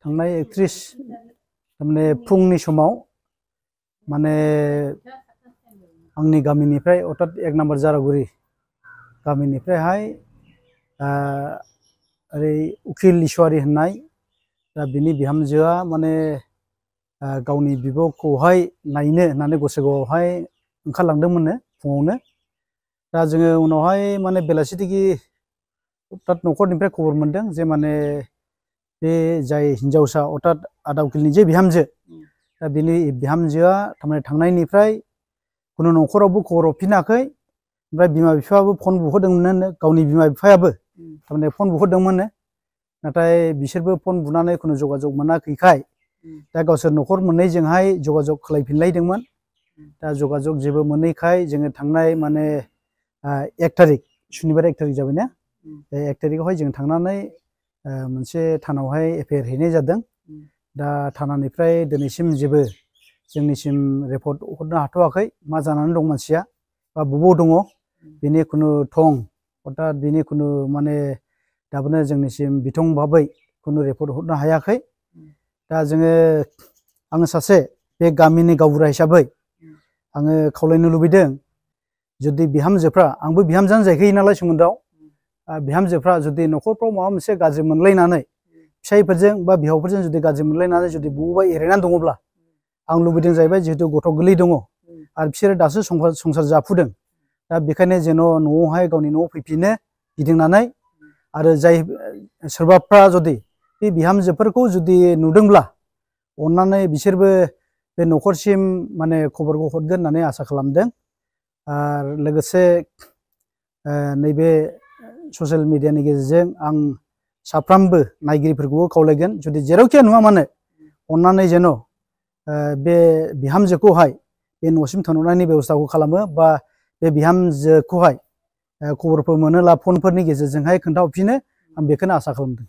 थांनाय 31 माने फुंनि समाव माने आंनि गामिनिफ्राय अर्थात 1 नम्बर जारागुरि गामिनिफ्रायहाय ओरै उखिल इसवारि होननाय दा बिनि बिहामजोआ माने गावनि बिब'खौहाय नायनो होननानै गसाइगावआवहाय ओंखारलांदोंमोननो फुङावनो। दा जोङो उनावहाय माने बेलासिथिगि अर्थात न'खरनिफ्राय खबर मोनदों जे माने बे जाय हिन्जावसा अर्थात आदा उखिलनि जे बिहामजो दा बिनि बिहामजोआ थारमाने थांनायनिफ्राय खुनु न'खरावबो खबर हरफिनाखै। ओमफ्राय बिमा बिफायाबो फन बुहरदोंमोननो, गावनि बिमा बिफायाबो थारमाने फन बुहरदोंमोननो, नाथाय बिसोरबो फन बुनानै खुनु जगाजग मोनाखैखाय दा गावसोर न'खर मोननैजोंहाय जगाजग खालायफिनलायदोंमोन। दा जगाजग जेबो मोनैखाय जोङो थांनाय माने 1 थारिख सुनिबार 1 थारिख जाबायना, बे 1 थारिखआवहाय जों थांनानै मोनसे थानावहाय एफआइआर हैनाय जादों। दा थानानिफ्राय दिनैसिम जेबो जोंनिसिम रिपर्ट हरनो हाथ'वाखै, मा जानानै दं मानसिया बा बबाव दङ बेनि खुनु थं अर्थात बेनि खुनु माने दाबोनो जोंनिसिम बिथं भाबै खुनु रिपर्ट हरनो हायाखै। दा जोङो आङो सासे बे गामिनि गावबुरा हिसाबै आङो खावलायनो लुबैदों, जुदि बिहामजोफ्रा, आंबो बिहामजोआनो जाहैखायो नालाय सोमोन्दोआव, बिहामजोफ्रा जुदि न'खरफ्राव माबा मोनसे गाज्रि मोनलायनानै फिसाइफोरजों बा बिहावफोरजों जुदि गाज्रि मोनलायनानै जुदि बबावबा एरायनानै दङब्ला आं लुबैदों जाहैबाय जिहेतु गथ' गोरलै दङ आरो बिसोरो दासो संसार जाफुदों, दा बेखायनो जेन' न'आवहाय गावनि न'आव फैफिनो गिदिंनानै, आरो जाय सोरबाफ्रा जुदि बे बिहामजोफोरखौ जुदि नुदोंब्ला अननानै बिसोरबो बे न'खरसिम माने खबरखौ हरगोन होननानै आसा खालामदों। आरो लोगोसे नैबे ससियेल मिडियानि गेजेरजों आं साफ्रोमबो नायगिरिफोरखौबो खावलायगोन, जुदि जेरावखि नुवा मानो अननानै जेन' बे बिहामजोखौहाय बे न'सिम थांनायनि बेब'स्थाखौ खालामो, बा बे बिहामजोखौहाय खबरफोर मोनोब्ला फनफोरनि गेजेरजोंहाय खोन्थाहरफिनो, आं बेखौनो आसा खालामदों।